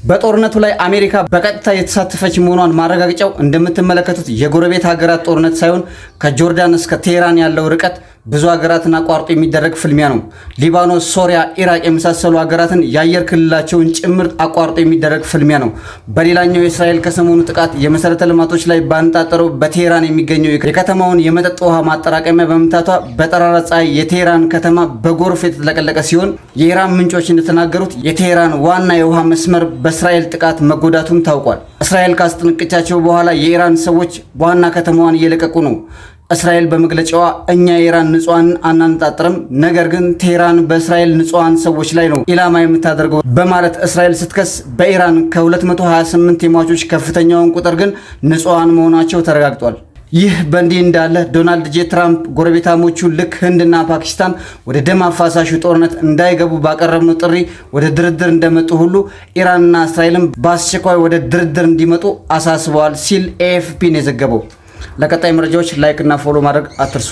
በጦርነቱ ላይ አሜሪካ በቀጥታ የተሳተፈች መሆኗን ማረጋገጫው እንደምትመለከቱት የጎረቤት ሀገራት ጦርነት ሳይሆን ከጆርዳን እስከ ቴህራን ያለው ርቀት ብዙ ሀገራትን አቋርጦ የሚደረግ ፍልሚያ ነው። ሊባኖስ፣ ሶሪያ፣ ኢራቅ የመሳሰሉ ሀገራትን የአየር ክልላቸውን ጭምር አቋርጦ የሚደረግ ፍልሚያ ነው። በሌላኛው የእስራኤል ከሰሞኑ ጥቃት የመሰረተ ልማቶች ላይ ባነጣጠረው በቴህራን የሚገኘው የከተማውን የመጠጥ ውሃ ማጠራቀሚያ በመምታቷ በጠራራ ፀሐይ የቴህራን ከተማ በጎርፍ የተጥለቀለቀ ሲሆን፣ የኢራን ምንጮች እንደተናገሩት የቴህራን ዋና የውሃ መስመር በእስራኤል ጥቃት መጎዳቱም ታውቋል። እስራኤል ካስጠነቀቀቻቸው በኋላ የኢራን ሰዎች ዋና ከተማዋን እየለቀቁ ነው። እስራኤል በመግለጫዋ እኛ የኢራን ንጹሐን አናነጣጥርም፣ ነገር ግን ቴህራን በእስራኤል ንጹሐን ሰዎች ላይ ነው ኢላማ የምታደርገው በማለት እስራኤል ስትከስ፣ በኢራን ከ228 የሟቾች ከፍተኛውን ቁጥር ግን ንጹሐን መሆናቸው ተረጋግጧል። ይህ በእንዲህ እንዳለ ዶናልድ ጄ ትራምፕ ጎረቤታሞቹ ልክ ህንድና ፓኪስታን ወደ ደም አፋሳሹ ጦርነት እንዳይገቡ ባቀረብነው ጥሪ ወደ ድርድር እንደመጡ ሁሉ ኢራንና እስራኤልም በአስቸኳይ ወደ ድርድር እንዲመጡ አሳስበዋል ሲል ኤኤፍፒ ነው የዘገበው። ለቀጣይ መረጃዎች like እና follow ማድረግ አትርሱ።